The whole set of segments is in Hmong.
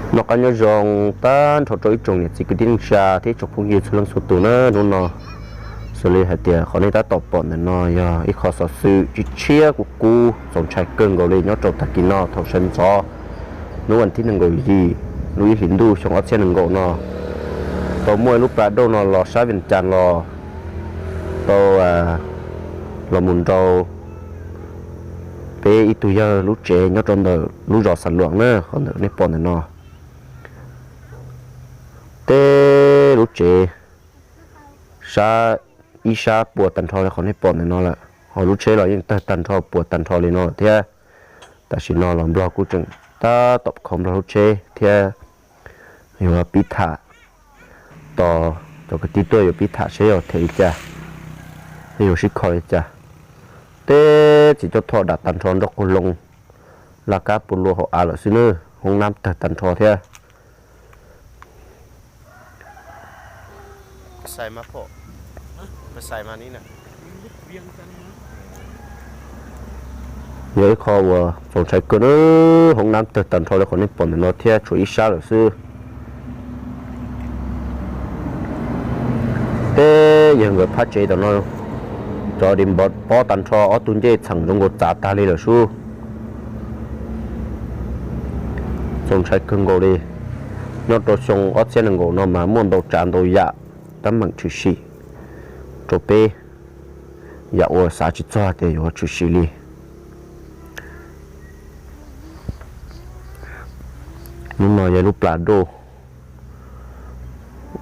Noj qab nyob zoo tag nrho rau ib tsoom niam txiv kwv tij neej tsa thiab ib tsoom phooj ywg txhua leej txhua tus na. Hnub no xws li hais tias qhov nej tab tom pom ntawm no yog ib qho xov xwm tshiab tshiab kub kub txaus ntshai kawg nkaus li nyob rau tag kis no thaum sawv ntxov hnub vas thib nees nkaum yim lub ib hlis ntuj xyoo ob txhiab nees nkaum no, tau muaj ib lub pla dauj no los sab Vias Cas los tau los mus nrau peb ib tug yawg lub tsev nyob rau ntawm lub zos Xas Luam na, qhov ntawm nej pom ntawm no. Tej lub tsev sab, ib sab puas tag nrho li qhov nej pom ntawm no lawm, ho lub tsheb los yeej tawg tag nrho puas tag nrho li no lawm thiab. Tam sim no los Nplog kuj tseem tab tom kho Nplog lub tsheb thiab yuav pib tham, tos cov kwv tij tuaj yuav pib tham seb yuav them li cas, seb yuav sib kho li cas. Tej txiv coj thoj dam tag nrho nroj qaug loo, laj kab puas luas hauv av lawm xwb nawb, hoob nab tawg tag nrho thiab. Yog ib qho uas txaus ntshai kawg na, hoob nab tawg tag nrho li qhov nej pom ntawm no thiab tshuav ib sab lawm xwb. Tej yawg nkawd phab tsev tam no, cov di npov pob tag nrho ob tug ncej txheem zoo nkaus txav tag li lawm sub. Txaus ntshai kawg nkaus li. Nyob rau xyoo ob txhiab nees nkaum no mas muaj ntau tsav ntau yam tab meem tshwm sim rau peb, yam uas xav tsis txog tias yuav tshwm sim li. Hnub no yog lub pla dauj,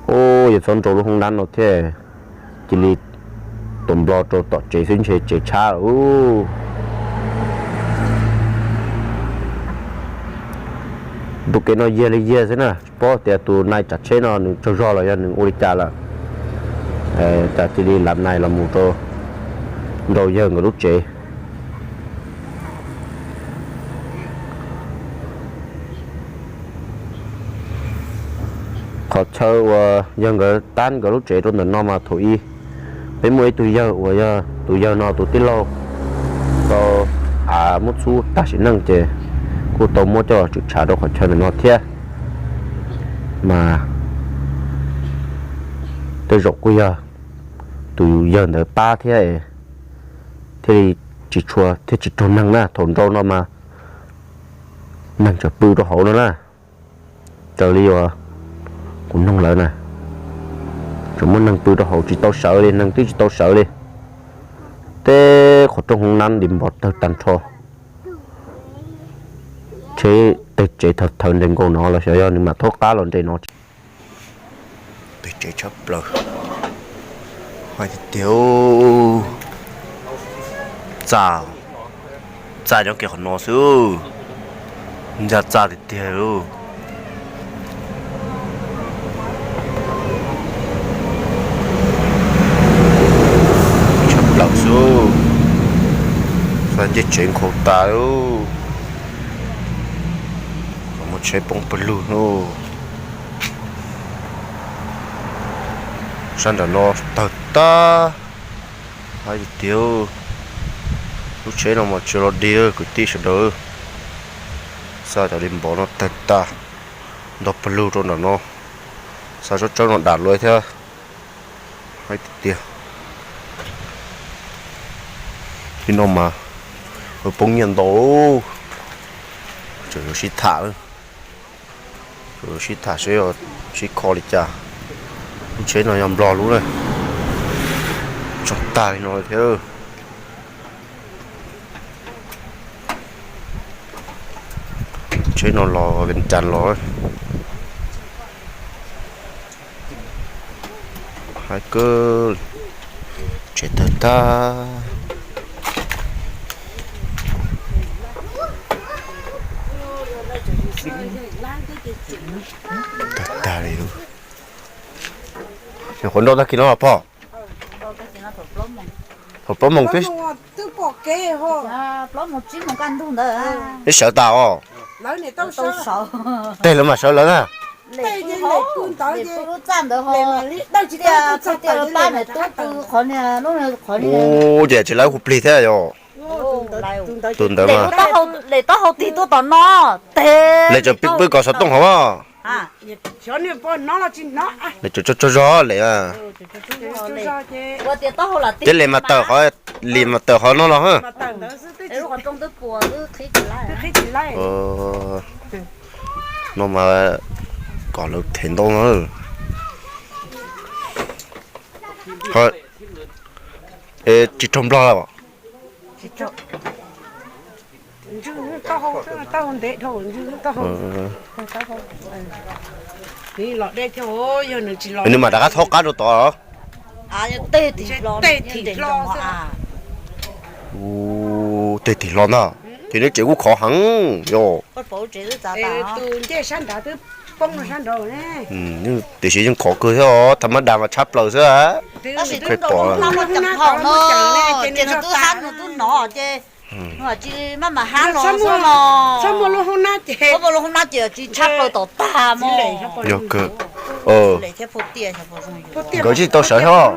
o, yog txhob nrau lub hoob nab no thiab, cia li tuam nplo rau tom tsev xwb ntshe tsev tshab lawm. Tus kev no yiag li yiag xwb na, tsis paub tias tus nai tsav tsheb no nws tsaug zog los yog nws ua li cas lawm, cas cia li lav nais los mus rau nrau yawg nkawd lub tsev. Qhov chaw uas yawg nkawd tab nkawd lub tsev rau ntawm no mas thaum ub peb muaj ib tug yawg uas yog tus yawg no tus tij laug tau av muab txhub tag sim neej ces kuj tau muab coj los tshwm tshav rau qhov chaw ntawm no thiab. Mas tej zaum kuj yog tus yawg ntawd pab thiab, thiaj li tsis tshua thiab tsis raug neeg na. Thaum nrau no mas neeg tseem pw rau hauv no na. Raws li uas kuv noog lawv na, tseem muaj neeg pw rau hauv tsis tau sawv li, neeg twb tsis tau sawv li. Tej qhov rooj hoob nab di npov tawg tag nrho. Tsheb tej tsev thawv thawv nres nkaus no los xyov yog nws mam thaub qab los nres no. Pem tsev tshaj plaws, hais tiag tiag, txaj, txaj nyob kiag qhov no xwb, ncaj txaj tiag tiag lauj. Tshaj plaws xwb, txaj ncej tsev nkhaus tas lauj. Muaj tsheb poob pawg lug lauj. Sab nram no tawg tag, hais tiag tiag, lub tsheb no mas tsis los dig kwv tij sawv daws. Xa cov di npov no tawg tag, ntog pawg lug rau nram no, xa tsob tsawb no dam luaj thiab. Hais tiag tiag, li no mas poob nyiaj ntau, tseem yuav sib tham, tseem yuav sib tham seb sib kho li cas. Lub tsheb no yog Nplog lub na, tsoog tag li no thiab. Tsheb no los Vias Cas los. Hais kawg, tsev tawg tag, tawg tag li. Nyuam qhuav nrau tag kis no los pog? Thaum plaub moos twb, twb sawv tas os. Tej lawv mam sawv lawv na. Ua ces tsis lawv hu plig thiab yog. Tus ntawd mas, lem taub hau tig tuaj tom no, tes lem tseem pw kom xov tooj hauv. Lem tseem tsaug tsaug zog lem. Ces lem mas tawm qhov, lem mas tawm qhov no los. No mas kom lawv them ntau no. Tsis raug nplog lawm. Nws mam rov qab thaub qab rau tod. Tej tig hlo ntag, ces nws tsev kuj khov heev yog. Tiam sis yeej khov kawg thiab os, tha mab das mas tshab plaws xwb. Tab sis twb nrau lub hoob nab, ces nws twb hab nws twb hnov ces nws tsis maj mam hab no xwb no. Txhob muaj lub hoob nab ces tsis tshab plaws tom tag mog. Yog kawg. Nkawd tsis tau sawv thiab.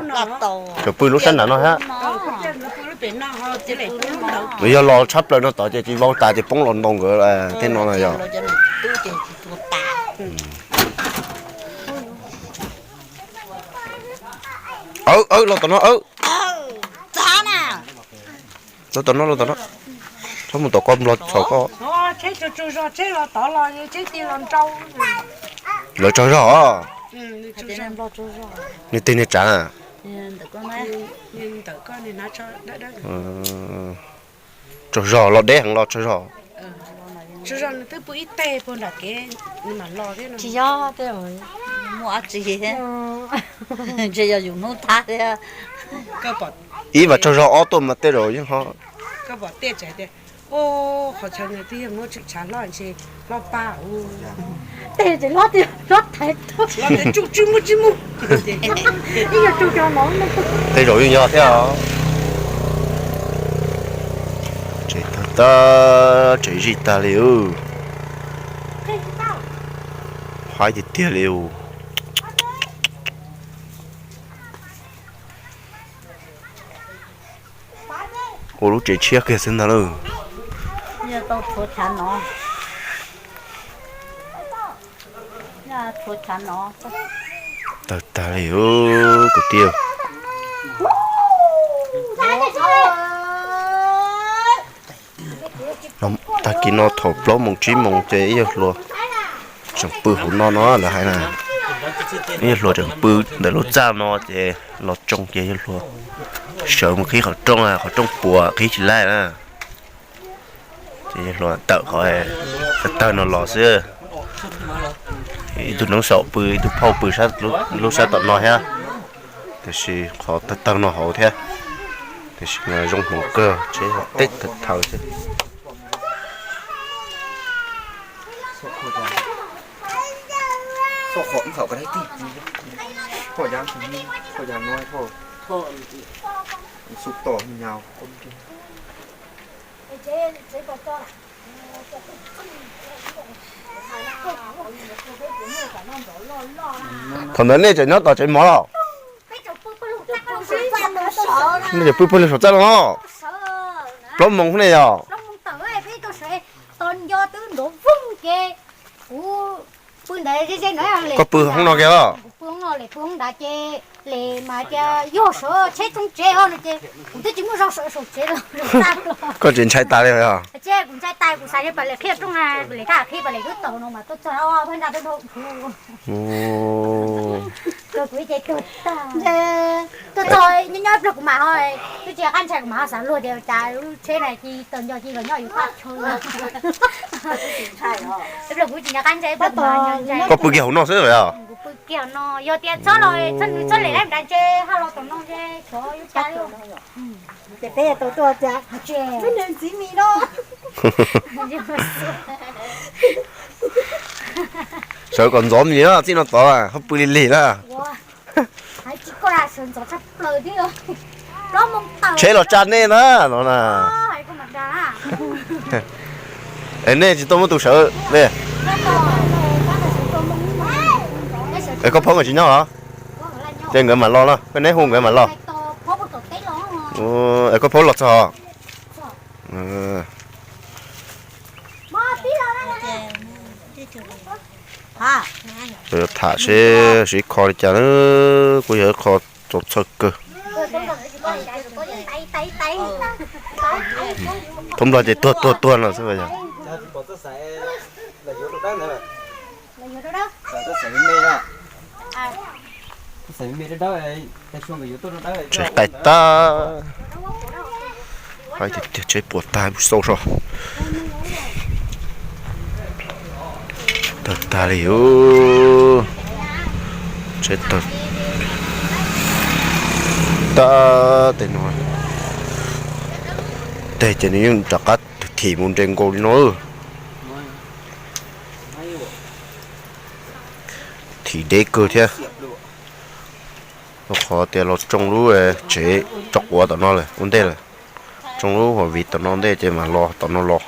Tseem pw lub sab nrad no thiab. Nws yog los tshab plaws no tod ces tsis vau tas ces poob los ntoo nkawd tej no na yog. Aw, aw, los tom no, aw. Los tom no, los tom no. Txhob mus tom koj, nplog txhom koj. Lawv tsaug zog os. Niag tej niag tsav na. Tsaug zog, los deb heev los tsaug zog. Tsis yog, muaj dab tsi thiab, ntshe yog yus hnub thab thiab. Ib vas tsaug zog ob tuaj mas tej zaum yeej ho. Tej tseem hlob, hlob thaiv, tej zaum yeej yog thiab os. Tsev tag, tsev zij tag li. Haib tiag tiag li. Ua lub tsev tshiab kiag xwb ntag lauj. Tawg tag li kwv tij. Tag kis no thaum plaub moos tsib moos ces ib yawg hluas tseem pw hauv no no lawv hais na. Ib yawg hluas tseem pw ntawm lub txaj no ces los tsoo ces yawg hluas sawv mus qhib qhov rooj, qhov rooj puas qhib tsis laib na. Ces yawg hluas tawm qhov tawg tawg no los xwb. Ib tug noob saum pw, ib tug phauj pw lub sab tom no thiab. Tiam sis qhov tawg tawg no hauv thiab. Tiam sis zoo hmoov kawg, tsheb teb tawg thaws xwb. Thaum ntawd nej tseem nyob tom tsev mov los? Nej tseem pw pawg lug saum txaj los? Plaub moos ne yog? Koj pw hoob no kiag los? Koj tseem ntshai tas li os? Tuaj txog nyob nyob ib pliag kuv mam ho, twb tsis nco qab ntshai, kuv mam ho xav luag tias cas lub tsheb na cia li tawg nco cia li los nyob yus qab chaw. Ib pliag kuv tsis nco qab ntshai, ib pliag kuv mam ho ntshai. Koj pw kiag hauv no xwb los? Kuv pw kiag hauv no, yog tias txhob los, nws txhob lem lawm nrad ntshe haj los tom no ntshe tsov yuav cas li. Ces peb tau tuaj tias lub niag ntxiv mis no. Sawv kom ntxov mis na, txij no tod ho pw lig lig na. Tsheb los tsa nej na no na. Es nej tsis tuaj muab tus sawv li. Es koj phaub nkawd tsis nyob los? Ces nkawd mam los no, koj neb hu nkawd mam los. Es koj phaub los txog? Tham seb siv kho li cas na, kuj yog ib qho txaus txhawj kawg. Thoob Nplog ces tuag tuag tuag no xwb yog. Tsev qaij tag. Hais tias tiag tsev puas tag, mus xauj so. Tawg tag li. Tsev tawg tag tej no. Tej ces nws yeej rov qab thim mus nres nkaus li no. Thim deb kawg thiab. Rau qhov tias los tsoo lub tsev tso quav tom no lawm ua ntej lawm. Tsoo lub hauv viv tom no ntej ces mam los tom no los.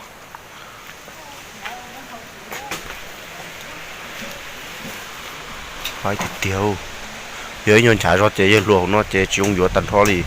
Haib tiag tiag. Yog ib nyuag nchav zog ces yawg hluas hauv no ces tsis zoo yuav tag nrho li.